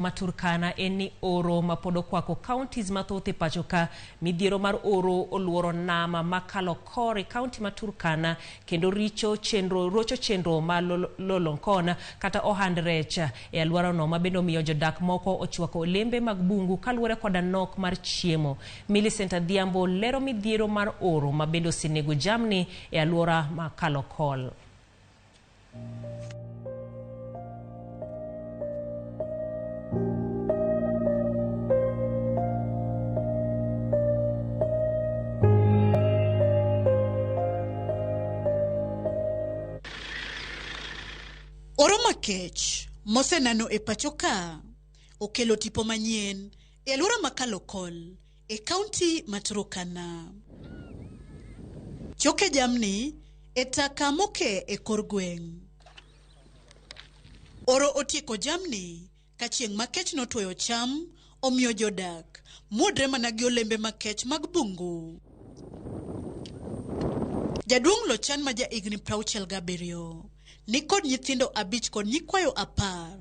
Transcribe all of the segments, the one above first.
Ma Turkana en ni oro ma pod okwako counties mathoth e pacho ka. Midhiero mar oro oluoro nam ma Kalokor e county ma Turkana kendo richo chenro, rocho chenro ma Lolonkon kata ohand rech e alworano ma bende omiyo jodak moko ochwako olembe mag bungu kaluwore koda nok mar chiemo. Millicent Adhiambo lero midhiero mar oro ma bende osenego jamni e alwora ma Kalokol. Oro makech mosenano e pacho ka okelo tipo manyien e alwora ma Kalokol e kaunti ma Turkana. Choke jamni e taka moke e kor gweng'. Oro otieko jamni ka chieng' makech notwoyo cham omiyo jodak muodre mana gi olembe makech mag bungu. Jaduong' Lochan ma ja higni 67 ni kod nyithindo 5 kod nyikwayo 10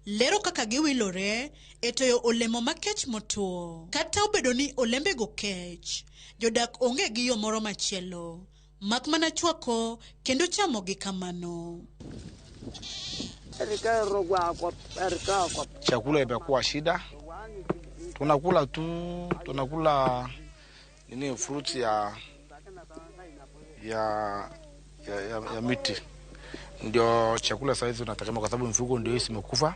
lero kaka giwilore e toyo olemo makech motwo. Kata obedo ni olembego kech, jodak onge gi yo moro machielo mak mana chwako kendo chamogi kamano. Chakula imekuwa shida, tunakula tu, tunakula nini fruits ya miti ndio chakula saizi tunategemea, kwa sababu mifugo ndio hii imekufa.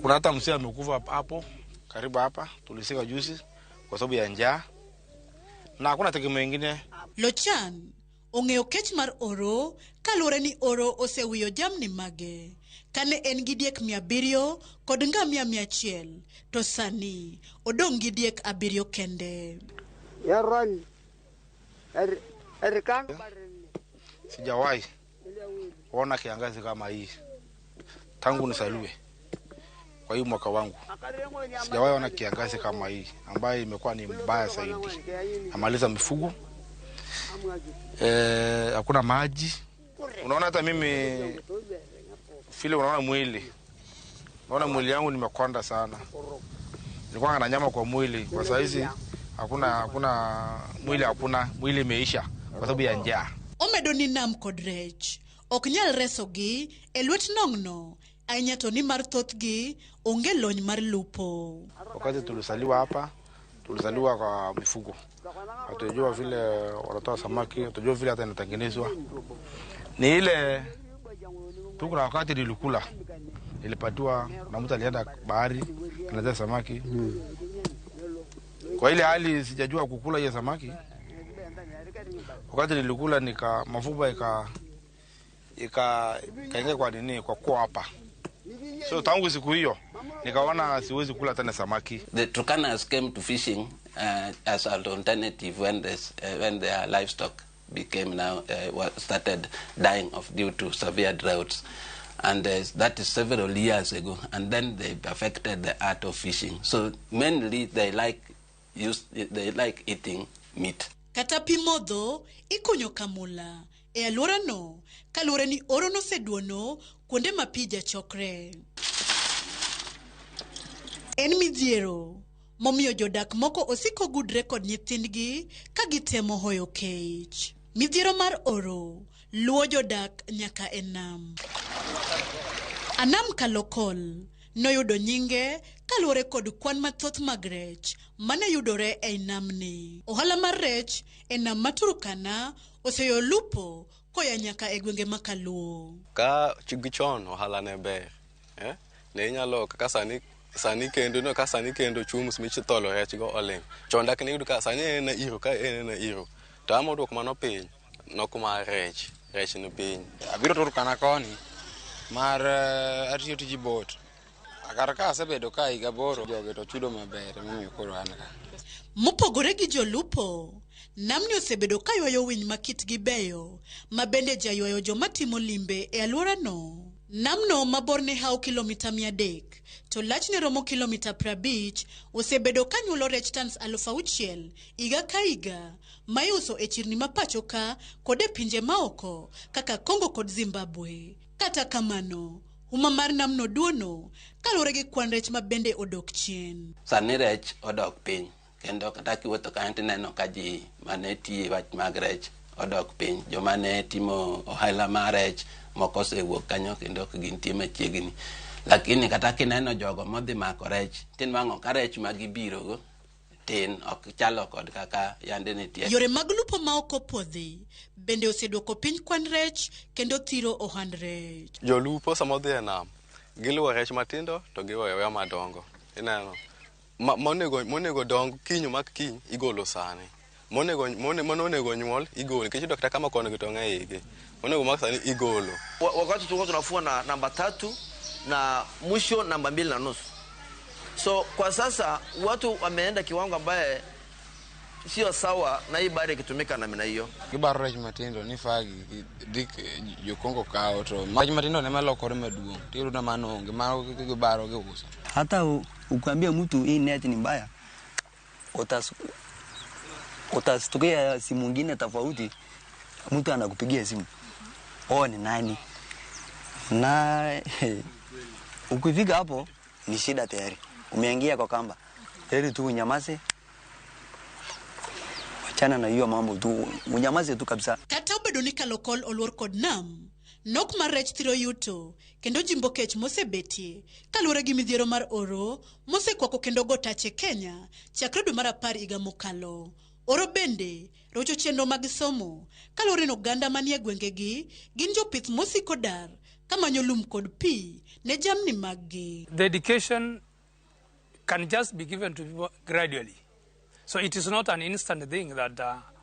Kuna hata mzee amekufa hapo karibu hapa, tulisika juzi kwa sababu ya njaa na hakuna tegemeo ingine. Lochan ong'eyo kech mar oro kaluwore ni oro osewiyo jamni mage. Kane en gi diek 700 kod ngamia 100 to sani odong' gi diek 7 kende. Sijawahi kuona kiangazi kama hii tangu nizaliwe. Kwa hii mwaka wangu sijawahi ona kiangazi kama hii ambayo imekuwa ni mbaya zaidi. Namaliza mifugo, hakuna maji. Unaona hata mimi vile unaona mwili, unaona mwili yangu nimekonda sana. Nilikuwa na nyama kwa mwili, kwa saa hizi hakuna mwili, hakuna mwili imeisha kwa sababu ya njaa. Omedo ni nam kod rech ok nyal resogi e lwet nong'no ahinya to ni mar thothgi onge lony mar lupo. Wakati tulizaliwa hapa, tulizaliwa kwa mifugo. Hatujua vile wanatoa samaki, hatujua vile hata inatengenezwa. Ni ile tu, kuna wakati nilikula, nilipatiwa na mtu alienda bahari analeta samaki. Kwa ile hali sijajua kukula hiyo samaki. Wakati nilikula nika mafupa ikaingia kwa nini, kwa kuwa hapa. So tangu siku hiyo nikaona siwezi kula tena samaki. The Turkanas came to fishing as an alternative when their livestock became now, started dying of due to severe droughts, and that is several years ago. And then they perfected the art of fishing. So mainly they like eating meat. Kata pi modho ikunyo kamula e alworano kaluwore ni oro noseduono kuonde ma pi jachokre. En midhiero momiyo jodak moko osiko gudre kod nyithindgi ka gitemo hoyo kech. Midhiero mar oro luwo jodak nyaka e nam. Anam Kalokol noyudo nyinge kaluwore kod kwan mathoth mag rech mane yudore ei namni. Ohala mar rech e nam ma Turkana oseyo lupo koya nyaka e gwenge ma Kaluo. Ka gichon ohala ne ber, Ne inyalo kaka sani kendo no, ka sani kendo chums michitholo rech go oling. Chon dak ne iyud ka sani en na iro, ka en na iro. To ama oduok mano piny, nok mar rech, rech ni piny. Abiro Turkana koni mar atiyo tij boat. Kar ka asebedo ka higa 8, jogi to chudo maber, emomiyo koro an ka. Mopogore gi jolupo, namni osebedo ka ywayo winy ma kitgi beyo, ma bende jaywayo joma timo limbe e alworano. Namno ma borne hawo kilomita 300 to lachne romo kilomita 50 osebedo ka nyuolo rech tons 6,000 higa ka higa ma iuso e chirni ma pacho ka kod e pinje maoko kaka Congo kod Zimbabwe. Kata kamano, Huma mar namno duono kaluwore gi kwan rech ma bende odok chien. Sani rech odok piny kendo kata kiwuotho kanyo tineno ka ji mane tiye wach mag rech odok piny. Joma ne timo ohala mar rech moko osewuok kanyo kendo ok gintie machiegni. Lakini kata kineno jogo modhi mako rech tinwang'o ka rech ma gibirogo tin ok chalo kod kaka yande nitie. Yore mag lupo ma ok opwodhi bende oseduoko piny kwan rech kendo thiro ohand rech. Jolupo sama odhi e nam, giluwo rech matindo to giweyo aweya madongo. Ineno? Monego dong kiny omak kiny igolo sani. Monego mane onego nyuol igolo nikech iyudo kata kama kono gi tong' e igi. Monego mak sani igolo. Wakati tulikuwa tunafua na namba 3 na mwisho namba 2.5. So kwa sasa watu wameenda kiwango ambaye sio sawa na hii bahari ikitumika namna hiyo. Gibaro rech matindo ni fagi dhi jokongo kawo to rech matindo ema lokore maduong' tiyudo mano onge mano gibaro giuso. Hata ukiambia mtu hii net ni mbaya, utastukia simu ingine tofauti, mtu anakupigia simu, oh, ni nani? Na ukifika hapo ni shida tayari, umeingia kwa kamba. Heri tu unyamaze, wachana na hiyo mambo tu, unyamaze tu kabisa. Kata obedo ni Kalokol oluor kod nam, nok mar rech thiro yuto kendo jimbo kech mosebetie kaluwore gi midhiero mar oro mosekwako kendo go tache Kenya chakre dwe mar 10 higa mokalo. Oro bende rocho chenro mag somo kaluwore ni oganda manie gwengegi gin jopith mosiko dar kamanyo lum kod pi ne jamni maggi. The education can just be given to people gradually. So it is not an instant thing that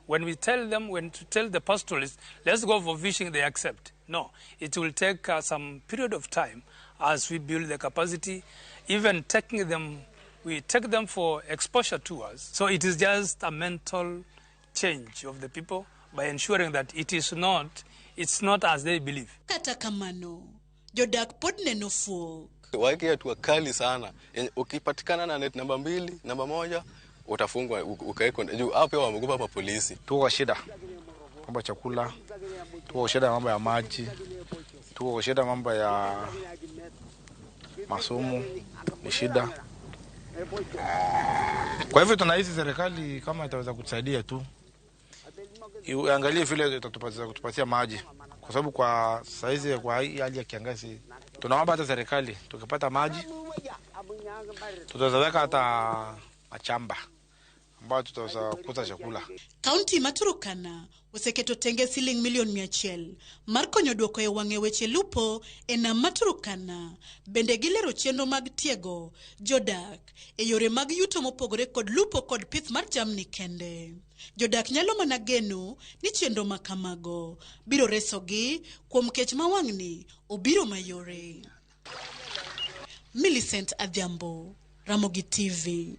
when we tell them, when to tell the pastoralists, "Let's go for fishing," they accept. No, it will take some period of time as we build the capacity, even taking them, we take them for exposure tours. So it is just a mental change of the people by ensuring that it's not as they believe. Kata kamano, jodak pod neno fuok. Waweke hatua kali sana. Yenye ukipatikana na net namba 2, namba 1 utafungwa ukawekwa juu. Hao pia wameogopa mapolisi. Tuko kwa shida mambo ya chakula, tuko kwa shida mambo ya maji, tuko kwa shida mambo ya masomo ni shida. Kwa hivyo tunahisi serikali kama itaweza kutusaidia tu iangalie vile itatupatia kutupatia maji, kwa sababu kwa saizi kwa hii hali ya kiangazi tunaomba hata serikali tukipata maji tutaweza weka hata machamba ambayo tutaweza kukuza chakula. Kaunti ma Turkana oseketo tenge siling milion 100 mar konyo duoko e wang'e weche lupo e nam ma Turkana. Bende gilero chenro mag tiego jodak e yore mag yuto mopogore kod lupo kod pith mar jamni kende. Jodak nyalo mana geno ni chenro ma kamago biro resogi kuom kech ma wang'ni obiro mayore. Millicent Adhiambo, Ramogi TV.